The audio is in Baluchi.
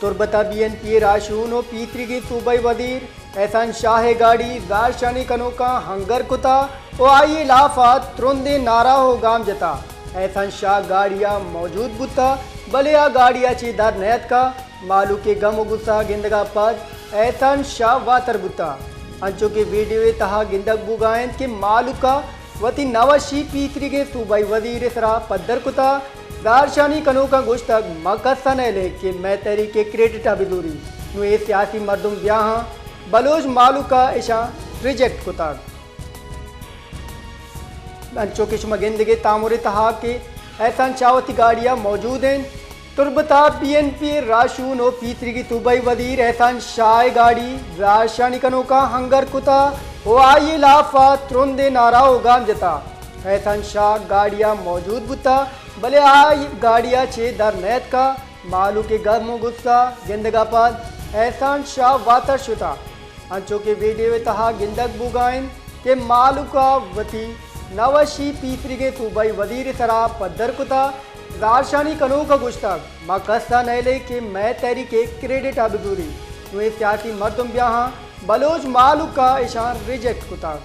تربت ءَ بی این پی ءِ راہشون ءُ پیسریگیں صوبائی وزیر احسان شاہ ءِ گاڑی زہرشانی کنوکاں ہنگر کتا ءُ آئی ءِ لاف ءَ ترندیں نعرہ ءُ گام جتا۔ احسان شاہ گاڑی ءَ موجود بوتا، بلے آ گاڑی ءَ چہ در نیاتکا۔ مہلوک ءِ گم ءُ غصہ گندگ ءَ پد احسان شاہ واتر بوتا۔ انچو کہ ویڈیو ءِ تہا گندگ بوگا انت کہ مہلوک ءَ وتی نوشی پیسریگیں صوبائی وزیر ءِ سرا پدر کتا۔ زہرشانی کنوکاں گوشتگ، ما کس ءَ نئیلیں کہ مئے تحریک ءِ کریڈٹ ءَ بزوری۔ نوں اے سیاسی مردم بیاہاں بلوچ مہلوک ءَ اشاں ریجیکٹ کتگ۔ انچو کہ شما گندگ ءَ تامر ءِ تہا کہ احسان شاہ وتی گاڑی ءَ موجود انت۔ تربت ءَ بی این پی ءِ راہشون ءُ پیسریگیں صوبائی وزیر احسان شاہ ءِ گاڑی زہرشانی کنوکاں ہنگر کتا ءُ آئی ءِ لاف ءَ ترندیں نعرہ ءُ گام جتا۔ احسان شاہ گاڑی ءَ موجود بوتا، بلے آ گاڑی ءَ چہ در نیاتکا۔ مہلوک ءِ گم ءُ غصہ گندگ ءَ پد احسان شاہ واتر شتا۔ انچو کہ ویڈیو ءِ تہا گندگ بوگا انت کہ مہلوک ءَ وتی نوشی پیسریگیں صوبائی وزیر ءِ سرا پدر کتا۔ زہرشانی کنوک ءَ گوشتگ، ما کس ءَ نئیلیں کہ مئے تحریک ءِ کریڈٹ ءَ بزوری۔ نوں اے سیاسی مردم بیاہاں بلوچ مہلوک ءَ اشاں ریجیکٹ کتگ۔